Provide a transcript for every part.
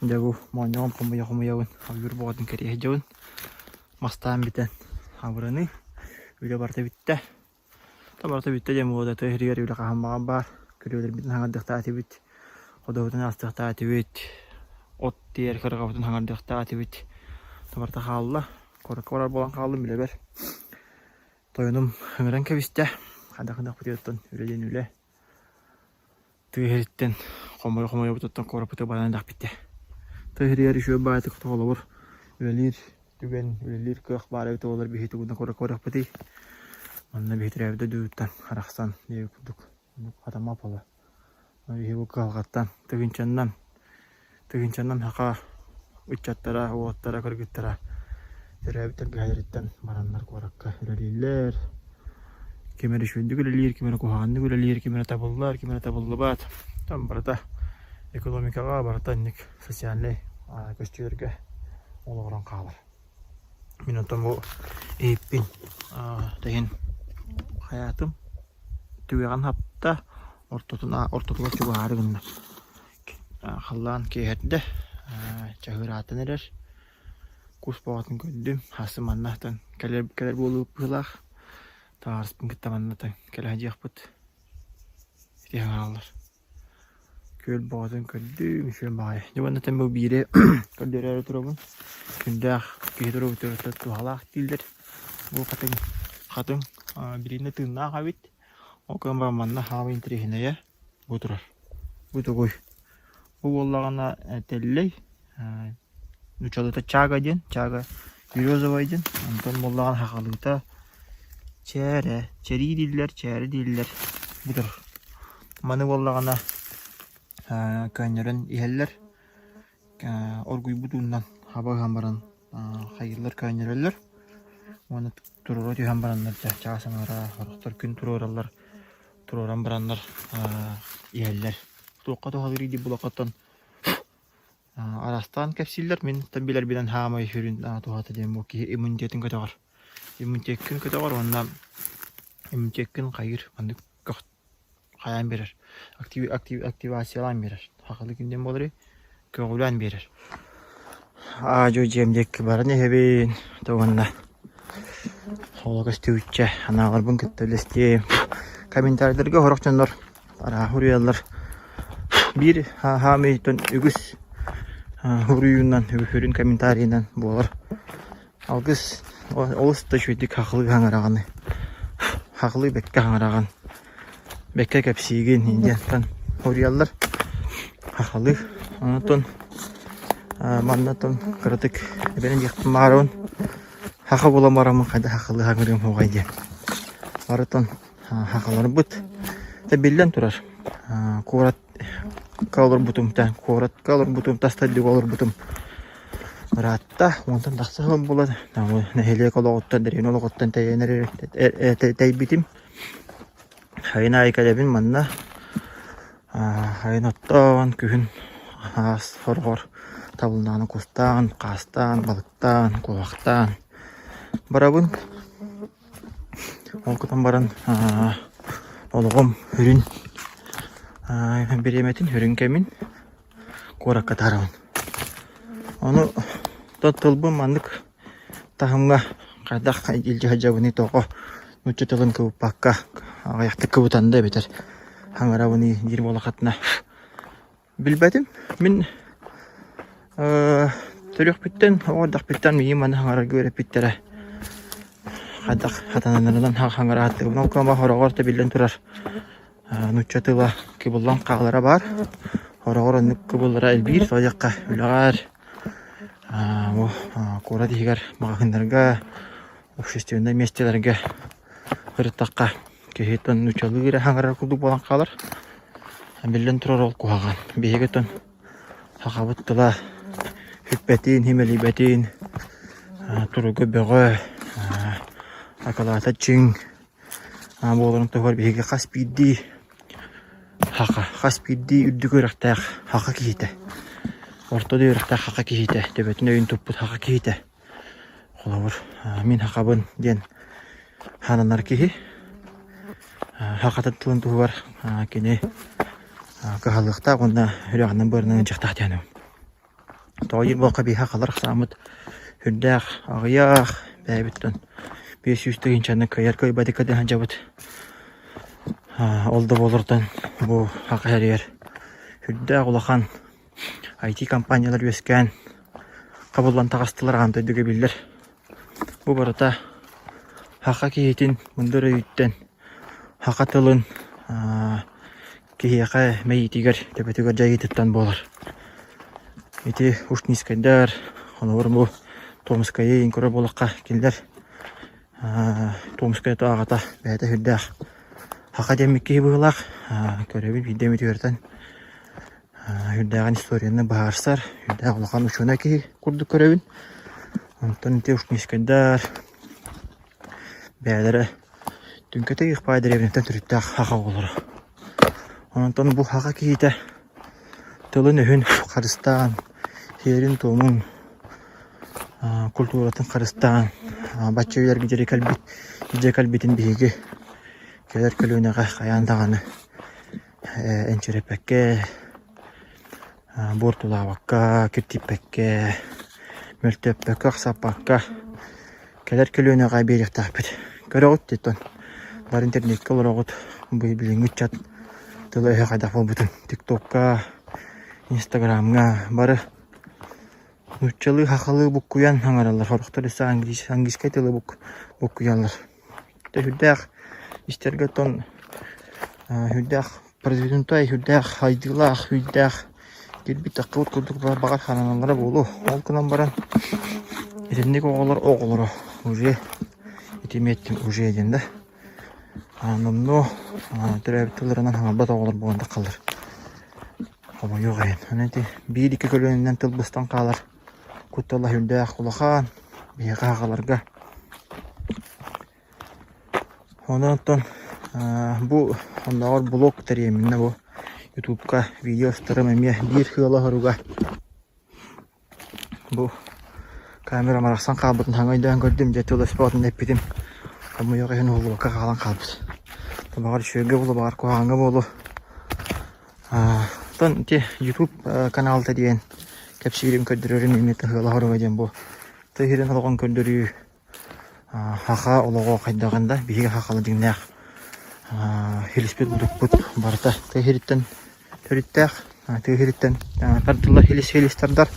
Дьэ бу моонньоҕум хомуйа-хомуйабын, ойуур боҕотун кэриэһэ дьабын. Мастаан бүтэн абыраныы. Үлэ барыта бүттэ. Барыта бүттэ диэн буолуо да тыа сиригэр үлэ хаһан баҕар баар. Күрүөлэрбитин хаҥардыахтаах этибит, ходуһабытын аастыахтаах этибит, от тиийэр кырҕабытын хаҥардыахтаах этибит. Барыта хаалла. Куоракка барар буолан хааллым үлэбэр. Тойонум ыҥыран кэбистэ. Хайдах гыныахпытый оттон үлэ диэн үлэ. Тыа сириттэн хомойо-хомойобутуттан куораппытыгар баран элэхпит дии. Тыа сиригэр үчүгэй баайытык холобур үлэлиир түгэн, үлэлиир кыах баар эбитэ буоллар биһи тугунан куоракка барыахпытый. Манна биһи төрөөбүт дойдубуттан арахсан диэбит курдук хатаммат буолла. Биһи бу кыһалҕаттан тыһыынчаннан Тыһыынчанан саха ыччаттара, уолаттара, кыргыттара төрөөбүт тэлгэһэлэриттэн бараннар куоракка үлэлииллэр. Ким эрэ үчүгэйдик үлэлиир, ким эрэ куһаҕаннык үлэлиир, ким эрэ табыллар, ким эрэ табыллыбат. Там барыта экономикаҕа, барыта инник социальнай көстүүлэргэ олоҕуран хаалар. Мин онтон бу иһиппин тэһин хайаатым, түгэҕин хапта, ортотун ортотугар чугаһаары гынна. Халлаан киэһэрдэ, чаһыыраатан эрэр, кус бөҕөтүн көрдүм, хассы манна кэлэр кэлэр буолуох быһыылаах, табаарыспын кытта манна кэлэ сылдьыахпыт ити хааллар. Күөл бөҕөтүн көрдүм, үчүгэй баҕайы. Дьэ уонна бу биири көрдөрөөрү турабын, күндээх киһи туругутугар туһалаах дииллэр. Бу хатыҥ хатыҥ билиинэ тыыннаах эбит, ол гынан баран манна хаамыы интэриэһинэйэ Бу турар. Бу тугуй? Бу буоллаҕына тэллэй, нууччалыыта чага диэн, чага березовай диэн. Онтон буоллаҕына сахалыыта чээрэ, чэрии дииллэр, чээрэ дииллэр. Бу турар. Маны буоллаҕына көөнньөрөн иһэллэр. Оргуйбут уунан хаба ыһан баран хайыыллар, көөнньөрөллөр. Уонна туруора түһэн бараннар чаас аҥара, сорохтор күн туруораллар. Туруоран бараннар иһэллэр. Туохха туһалыырый диир булаккаттан араастаан кэпсииллэр. Мин билэрбинэн хаамай сүрүн туһата диэн бу киһи иммунитетын көтөҕөр. Иммунитеккин көтөҕөр уонна иммунитеккин хайыыр маннык хайаан биэрэр. Активациялаан биэрэр. Сахалыы ким диэн буоларый? Көҕүлээн биэрэр. Аа-дьуо дьиэм диэки баран иһэбин уонна соло көстүбүччэ анааларбын кытта үллэстиэм. Комментарийдарга сорох дьоннор арааһы уруйаллар. Биир хаамыйтан үгүс уруйуунан, үгүһүрүн комментарийынан буолар. Алгыс олус да үчүгэйдик хахылыы хаҥыраҕын, хахылыы бэккэ хаҥыраҕын, бэккэ кэпсиигин диэнтэн хоруйаллар. Хахалыы. Онтон маннатан кыратык эбэн диэхпин баҕарабын. Хаха буолан бараммын хайдах хахалыы хаҥырыам суоҕай диэн. Барытын хахаларбыт. Биллэн турар, куорат олорбутум, куоратка олорбутум, тас дойдуга олорбутум ыраатта. Онтон тахса сылым буолар. Нэһилиэк олоҕуттан, дэриэбинэ олоҕуттан тэйэн тэйбитим. Сайын аайы кэлэбин манна. Сайын оттоон, күһүн аас сороҕор табыллаҕына кустаан, хаастаан, балыктаан, куобахтаан барабын. Ол гынан баран олоҕум сүрүн бириэмэтин, сүрүн кэмин куоракка таһаарабын. Ону тылбын маннык таһымҥа хайдах илдьэ сылдьабыный тоҕо нуучча тылын кыбыппакка аҕыйахтык кыбытан да эбэтэр хаҥарабыный диир буоллаххытына Билбэтим. Мин төрүөхпүттэн, оҕо эрдэхпиттэн миигин маны хаҥарарга үөрэппиттэрэ. Хайдах хатананарынан хаҥарааттыыбын. Ол кыама хороҕор да биллэн турар нуучча тыла кыбыллан хаалара баар. Хороҕор оннук кыбыллара элбиир. Тоҕо диэххэ, үлэҕэр, куорат иһигэр маҕаһыыннарга, общественнай миэстэлэргэ ырыттахха Киһи нууччалыы эрэ хаҥарар курдук буолан хаалар. Биллэн турар ол куһаҕан. Биһиги оттон сахабыт тыла сүппэтин, симэлийбэтин, туруга бөҕө, акылаата чиҥ буоларын туһугар биһиги хас биирдии саха, хас биирдии үрдүк үөрэхтээх саха киһитэ, орто да үөрэхтээх саха киһитэ, төбөтүн өйүн туппут саха киһитэ Холобур, мин сахабын диэн сананар киһи сахатын тылын туһугар кини кыһаллыахтаах уонна үрэҕинэн быарынан ыдьахтаах диэн. Тоҕо диир буоллахха биһиэхэ халар ахсааммыт сүрдээх аҕыйах бэйэбиттэн 500 тыһыынчаны кыайар кыайбат иккэ сылдьабыт. Ол да буоллартан бу Саха сиригэр сүрдээх улахан IT компаниялар үөскээн хабыллан таҕыстылар аан дойдуга биллэр. Бу барыта саха киһитин мындыр өйүттэн саха тылын киһиэхэ мэйиитигэр төбөтүгэр дьайыытыттан буолар. Ити Ушницкайдар, холобур бу Томскайы көрөр буоллахха кинилэр Томскай аҕата бэйэтэ сүрдээх саха диэммит киһи быһыылаах. Көрөбүн биирдэ эмит үөрэтэн Сүрдээҕин историяны быһаарсар, сүрдээх улахан учуонай киһи курдук көрөбүн. Онтон ити Ушницкайдар бэйэлэрэ Түҥкэтик Ихпаай дэриэбинэттэн төрүттээх саха оҕолоро. Онтон бу саха киһитэ тылын-өһүн харыстаан, сиэрин-туомун, культуратын харыстаан бачча үйэлэргэ диэри кэлбит, илдьэ кэлбитин биһиги кэлэр көлүөнэҕэ хайаан даҕаны энчирэппэккэ, буортулаабакка, киртийбэккэ, мөлтөппөккө, ахсаппакка кэлэр көлүөнэҕэ биэриэхтээхпит. Көрөҕүт дии бары интернеккэ олороҕут, билиҥҥи ыччат тыла-өһө хайдах буолбутун тиктокка, инстаграмҥа бары нууччалыы, сахалыы буккуйан саҥараллар, сорохтор өссө английскай тылы буккуйаллар. Сүрдээх истэргэ оттон сүрдээх продвинутай, сүрдээх сайдыылаах, сүрдээх киирбит таххыбыт курдук баҕар сананаллара буолуо. Ол гынан баран итинник оҕолор оҕолоро уже ити эмиэттэн уже диэн да номнуо төрөөбүт тылларынан саҥарбат оҕолор буолан таххаллар. Хомойуох иһин. Аны ити биир-икки көлүөнэнэн тыл быстан хаалар куттала сүрдээх улахан биһиэхэ аҕаларга. Онон оттон бу оннооҕор блог тэрийэмминэ бу ютубка видео устарым эмиэ биир сыала-соруга бу камера барахсан хаалбытын саҥа өйдөөн көрдүм дьэ тыл өспөтүн эппитим хомойуох иһин уһуллубакка хаалан хаалбыт. Баҕар үчүгэйгэ буолуо, баҕар куһаҕаҥҥа буолуо. Оттон ити YouTube каналта диэн кэпсиирим, көрдөрөрүм эмиэ ыала-хоруга диэн бу тыа сирин олоҕун көрдөрүү саха олоҕо хайдаҕын да биһиги сахалар дьиҥнээх силиспит-мутукпут барыта тыа сириттэн төрүттээх, тыа сириттэн тардыллар силис тардар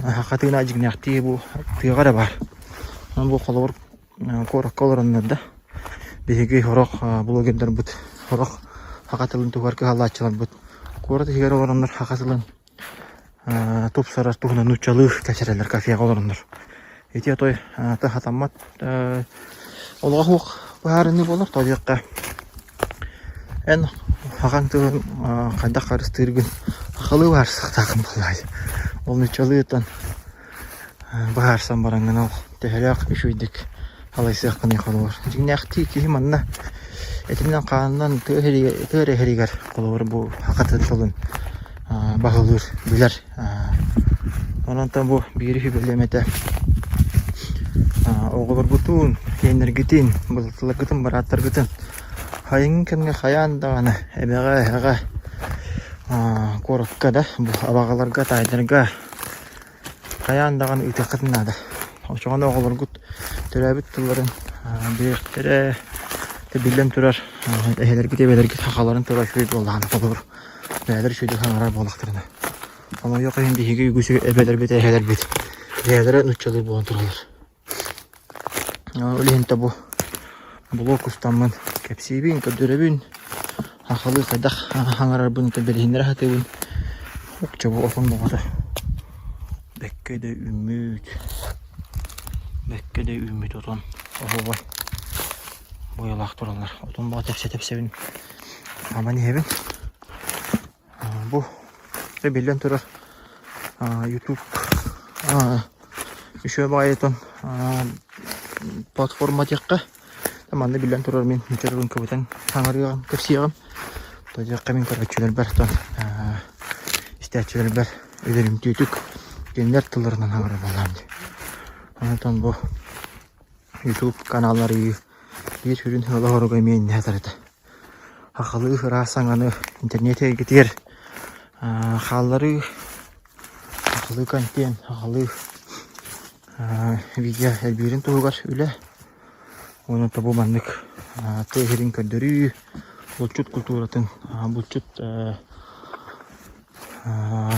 саха тыына дьиҥнээхтии бу тыаҕа эрэ баар. Онон бу холобур куоракка олороннор да биһиги сорох блогердарбыт сорох саха тылын туһугар кыһаллааччыларбыт куорат иһигэр олороннор саха тылын тупсарар туһунан нууччалыы кэпсэтэллэр кафеҕа олороннор ити отой сатаммат олоҕо суох быһаарыныы буолар тоҕо диэххэ эн сахаҥ тылын хайдах харыстыыргын сахалыы быһаарсыахтааххын буоллаҕай ол нууччалыытан быһаарсан бараҥҥын ол төһөлөөх үчүгэйдик халайсыаххыный холобур. Дьиҥнээхтии киһи манна этинэн-хаанынан тыа эрэ иһэригэр холобур бу саха тылын баһылыыр, билэр. Онон бу биири сүбэлиэм этэ оҕолоргутун, сиэннэргитин, балтыларгытын, бырааттаргытын хайыҥ кэмҥэ хайаан даҕаны эбэҕэ, эһэҕэ, куоракка да бу абаҕаларга, таайдарга Хайаан даҕаны ыытыаххытын наада. Оччоҕуна оҕолоргут төрөөбүт тылларын билиэхтэрэ, биллэн турар, эһэлэргит, эбэлэргит сахаларын тыла үчүгэй буоллаҕына холобур, бэйэлэр үчүгэйдик саҥарар буоллахтарына. Хомойуох иһин биһиги үгүс эбэлэрбит, эһэлэрбит бэйэлэрэ нууччалыы буолан тураллар. Ол иһин бу блок устаммын кэпсиибин, көрдөрөбүн, сахалыы хайдах саҥарарбын билиһиннэрэ сатыыбын. Чэ бу отон бөҕөтө бэккэ да үүммүт, бэккэ да үүммүт отон оһуобай буойалаах тураллар. Отон бөҕө тэпсэ-тэпсэбин хааман иһэбин. Бу биллэн турар YouTube үчүгэй баҕайытын платформа диэххэ манна биллэн турар мин нуучча кыбытан саҥарыаҕым кэпсиэҕим то диэххэ мин көрөөччүлэрбэр тон истээччилэрбэр өлөрүмтүөтүк кинилэр тылларынан саҥарар буоллаҕым дии онтон бу YouTube каналлары биир сүрүн сыала-соруга эмиэ иннэ сытар этэ Сахалыы ыраас саҥаны интернет эйгэтигэр хаалларыы. Сахалыы контент, сахалыы видео элбиирин туһугар үлэ. Уонна тобу маннык тыа сирин көрдөрүү, булчут культуратын, булчут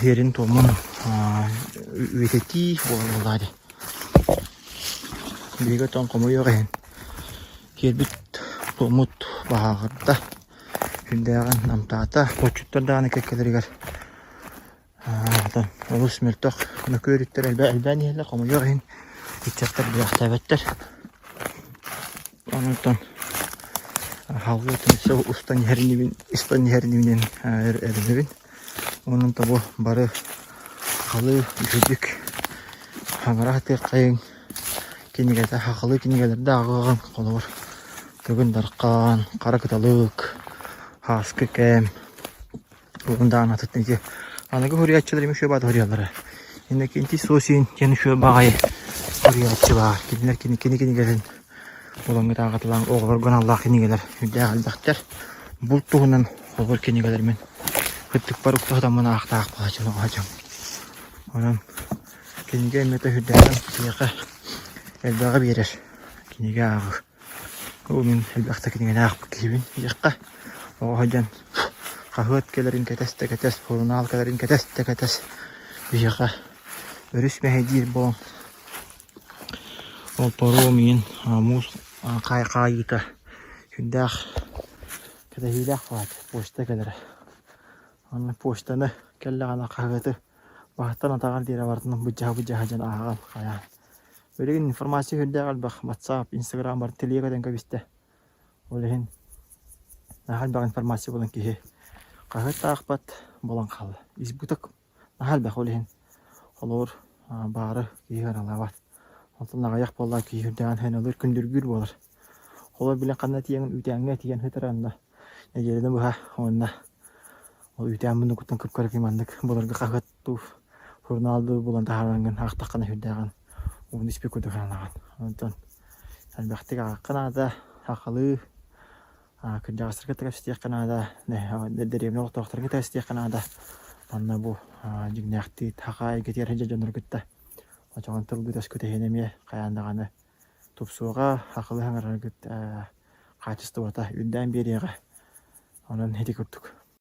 сиэрин-туомун үйэтитии буолла дии. Биһиги оттон хомойуох иһин киирбит туоммут баһааҕырда, сүрдээҕин намтаата. Булчуттар даҕаны кэккэлэригэр олус мөлтөх мөкү өрүттэр элбээн иһэллэр, хомойуох иһин ыччаттар билээхтээбэттэр. Онтон халгы өссө устан иһэринибин, истан иһэринибинэн эрэнэбин. Онон тобу бары сахалыы үчүгдүк хаҥара сатыаххайыҥ кинигэтэ сахалыы кинигэлэрдэ ааҕыаҕыҥ холобур Тыгын Дархан, Хара Кыталык, Һааскы Кэм угун даҕаны атын ити аныгы суруйааччылар эмиэ үчүгэй баҕайы суруйаллара. Иннокентий Сосин диэн үчүгэй баҕайы суруйааччы баар. Кинилэр кини кини кинигэлэрин Улаҥҥыт ааҕаталаан оҕолорго аналлаах кинигэлэр сүрдээх элбэхтэр. Булт туһунан холобур кинигэлэр мин кыттыкпар укта сытаммын аахтаах баҕаччыны оҕочом. Онон кинигэ эмиэ сүрдээҕин киһиэхэ элбэҕи биэрэр. Кинигэ ааҕыы. Ол мин элбэх да кинигэни аахпыт киһибин диэххэ. Оҕо сылдьан хаһыат кэлэрин кэтэс да кэтэс, сурунаал кэлэрин кэтэс да кэтэс. Биһиэхэ өрүс мэһэйдиир буолан Ол паром иин муус хаайыыта сүрдээх кэтэһиилээх баҕайы почта кэлэрэ. Онно почтаны кэллэҕинэ хаһыаты баһыттан атаҕар диэри барытын быдьаһа-быдьаһа дьон ааҕан хайаан. Билигин информация сүрдээх элбэх WhatsApp, Instagram барыта тилийэ көтөн кэбистэ. Ол иһин наһаа элбэх информация булан киһи хаһыат да аахпат буолан хаалла. Избыток Наһаа элбэх ол иһин холобур баары киһи ыраалаабат. Онтон аҕыйах буоллаҕа киһи үрдээҕин сыаналыыр, күндүргүүр буолар. Холобур билэн ханна тиийэҥин үүтээҥҥэ тиийэн сытар онно нэдиэлэни быһа уонна ол үүтээн муннукуттан кып-кыракый маннык былыргы хаһыат дуу, сурунаал дуу булан таһаараҥҥын аахтаххына сүрдээҕин уун испит курдук сананаҕын. Онтон элбэхтик ааҕахха наада, сахалыы Кырдьаҕастарга кэпсэтиэххэ наада, дэриэбинэ олохтоохторго кэпсэтиэххэ наада. Манна бу дьиҥнээхтии саха эйгэтигэр сылдьар дьоннору кытта очоҕон тылгыт өскүт эһиэнэ эмиэ хайаан даҕаны тупсуоҕа, сахалыы саҥараргыт хаачыстыбата үрдээн биэриэҕэ. Онон ити курдук.